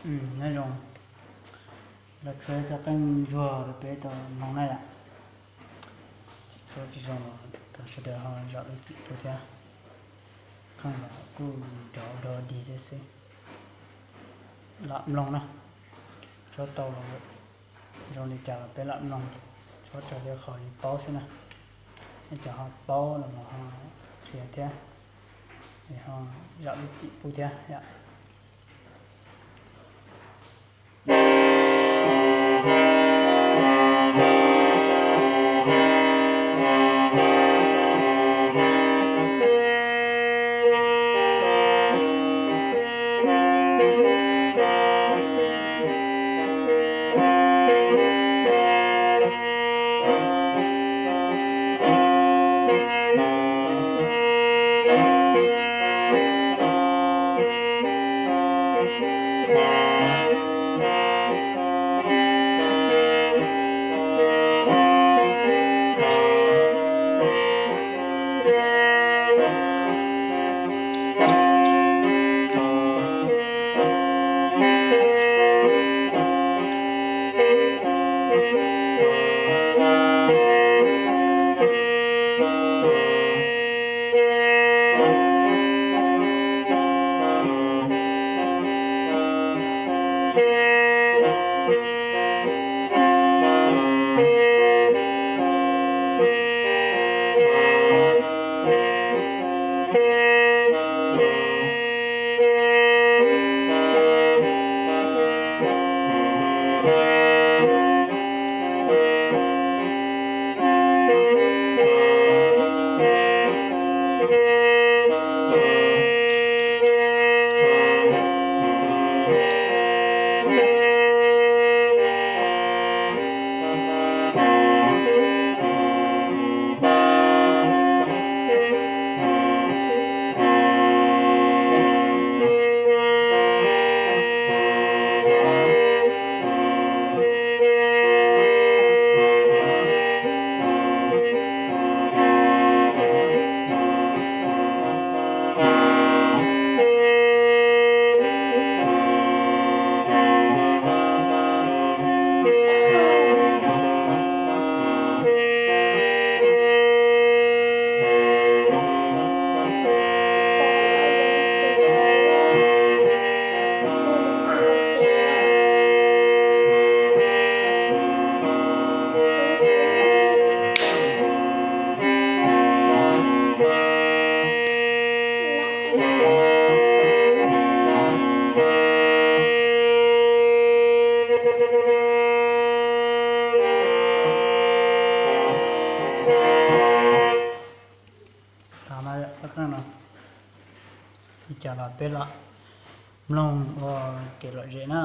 Nyob zoo, los tshuab txoj qeej ntsuag rau peb tau mloog na yom. Tsis tshuab tsis zoo los thov sawv daws ho zam lub txim pub thiab. Qeej los kuj nrov dog dig thiab xwb. Lam mloog na, tshuab tau zoo li cas los peb lam mloog, tshuab raws li qhov yus paub xwb na. Nej cov ho paub los ho qhia thiab, es ho zam lub txim pub thiab yom. Tag no, li cas los peb lam mloog ua kev lom zem na.